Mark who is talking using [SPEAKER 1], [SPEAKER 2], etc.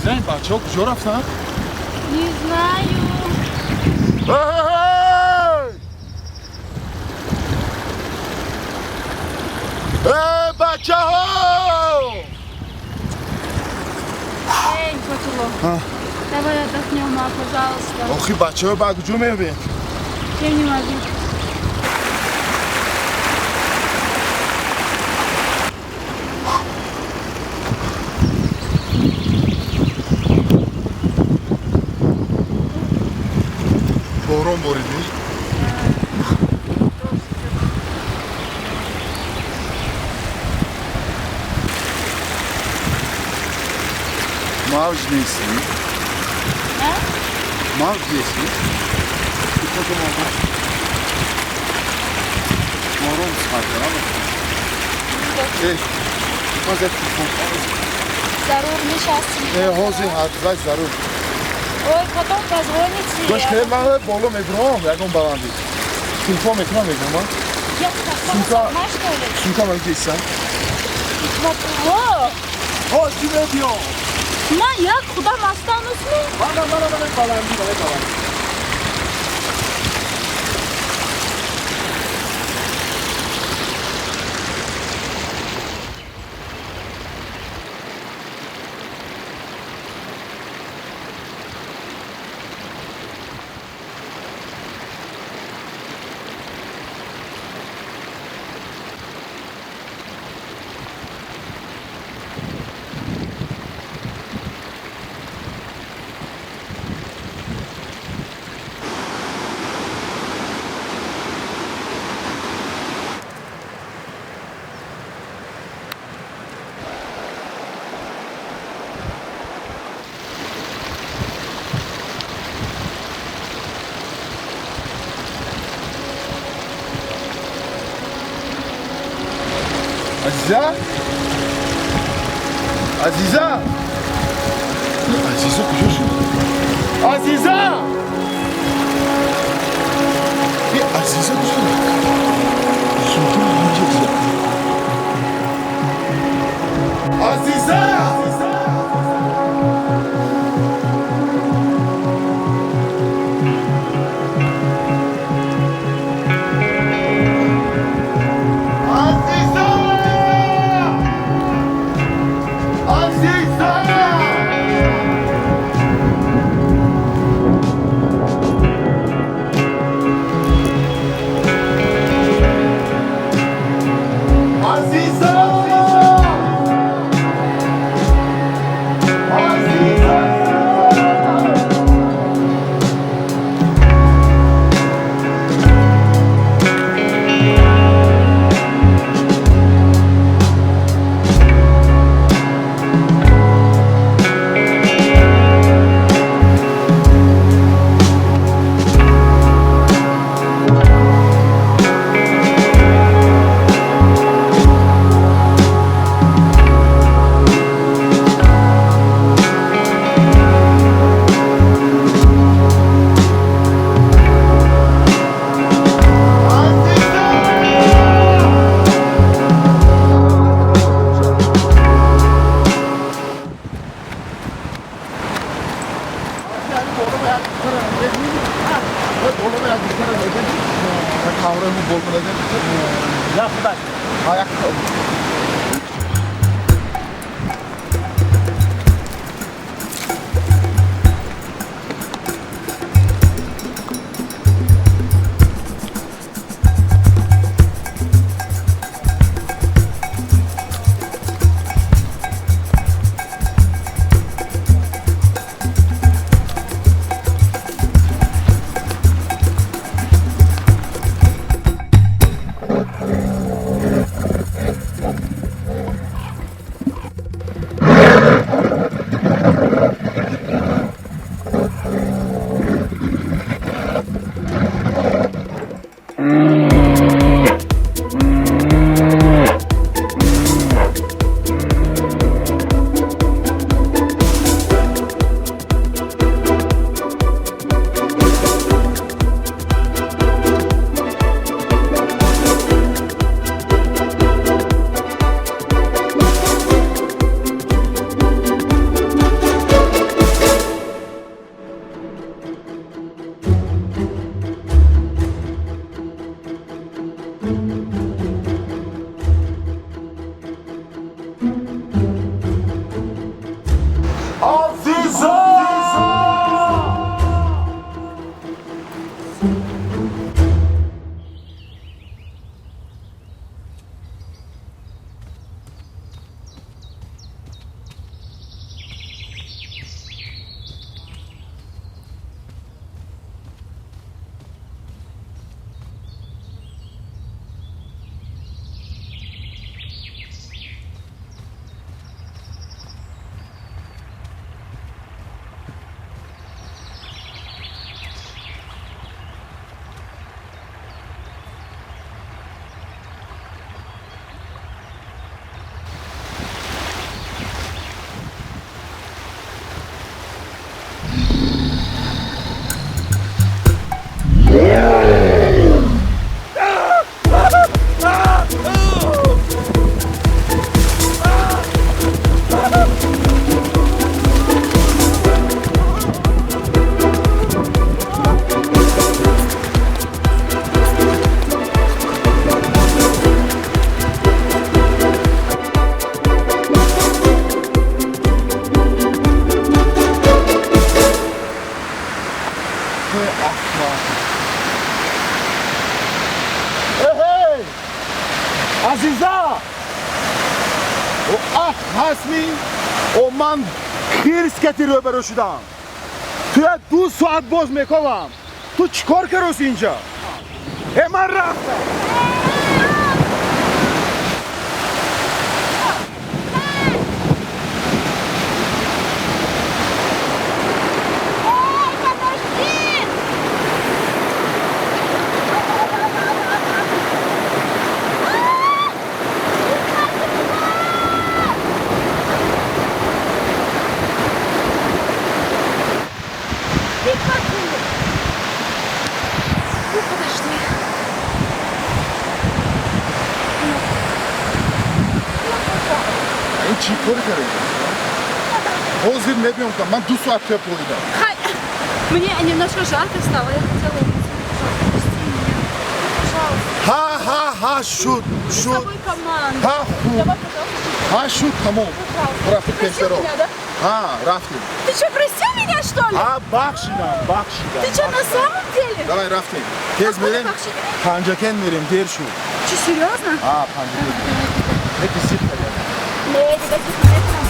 [SPEAKER 1] Азиза, ин бачаҳо куҷо рафтанд?
[SPEAKER 2] Не знаю.
[SPEAKER 1] Эй, бачаҳо!
[SPEAKER 2] Эй, Фатулло. Давай отдохнем, а, пожалуйста.
[SPEAKER 1] Охи, бачаҳо ба куҷо меёбем?
[SPEAKER 2] Я не могу.
[SPEAKER 1] Борон борид, не?
[SPEAKER 3] Мавҷ нестӣ?
[SPEAKER 2] А?
[SPEAKER 3] Мавҷ нестӣ? Борон сарда. Ҳозир телефон.
[SPEAKER 2] Зарур нишастем.
[SPEAKER 1] Не, ҳозир ҳатман зарур.
[SPEAKER 2] Ой, потом позвоните.
[SPEAKER 1] Гӯш кунед, ман боло мебурам, ягон баландӣ. Телефон мекунам, мегӯям, а?
[SPEAKER 2] Я так
[SPEAKER 1] Сумка.
[SPEAKER 2] сама, что ли?
[SPEAKER 1] Сумка ман ҷеса.
[SPEAKER 2] Фатулло!
[SPEAKER 1] Ҳоҷи мебиём.
[SPEAKER 2] Ман як худам останусь ми?
[SPEAKER 1] Мана, мана, мана баландӣ, мана баландӣ. Азиза? Азиза? Азиза куҷо шуд? Азиза! Е, Азиза куҷо шуд? Азиза! Азиза! Азиза! Азиза! Азиза!
[SPEAKER 3] Ҳастми? О, ман хирс кати рӯбарӯ шудам. Туя 2 соат боз мековам. Ту чӣ кор кароси инҷа? Э, ман рафтам.
[SPEAKER 2] Эй, подожди! Ты как? Ну, подожди.
[SPEAKER 3] Ин чӣ кор кардӣ? Ҳозир мебиём, ка ман 2 соат туя поидам.
[SPEAKER 2] Хай, мне немножко жарко стало, я хотела уйти. Пожалуйста, пусти меня. Пожалуйста.
[SPEAKER 3] Ҳа, ҳа, ҳа, шуд.
[SPEAKER 2] Мы с
[SPEAKER 3] Шуд.
[SPEAKER 2] тобой команда.
[SPEAKER 3] Ҳа, хуб.
[SPEAKER 2] Давай, пожалуйста,
[SPEAKER 3] Ҳа, шуд, тамом.
[SPEAKER 2] пожалуйста.
[SPEAKER 3] Рафтем.
[SPEAKER 2] Ты простил
[SPEAKER 3] Пешдаро.
[SPEAKER 2] меня, да?
[SPEAKER 3] Ҳа, рафтем.
[SPEAKER 2] Ты что, простил меня, что ли?
[SPEAKER 3] Ҳа, бахшидам, бахшидам.
[SPEAKER 2] Ты что, на самом деле?
[SPEAKER 3] Давай, рафтем, тез.
[SPEAKER 2] Откуда
[SPEAKER 3] Мерем.
[SPEAKER 2] бахшидӣ?
[SPEAKER 3] Панҷакен мерем, дер шуд.
[SPEAKER 2] Что, серьезно?
[SPEAKER 3] Ҳа, Панҷакен мерем. Неки зид кард.
[SPEAKER 2] Не, дигар зид.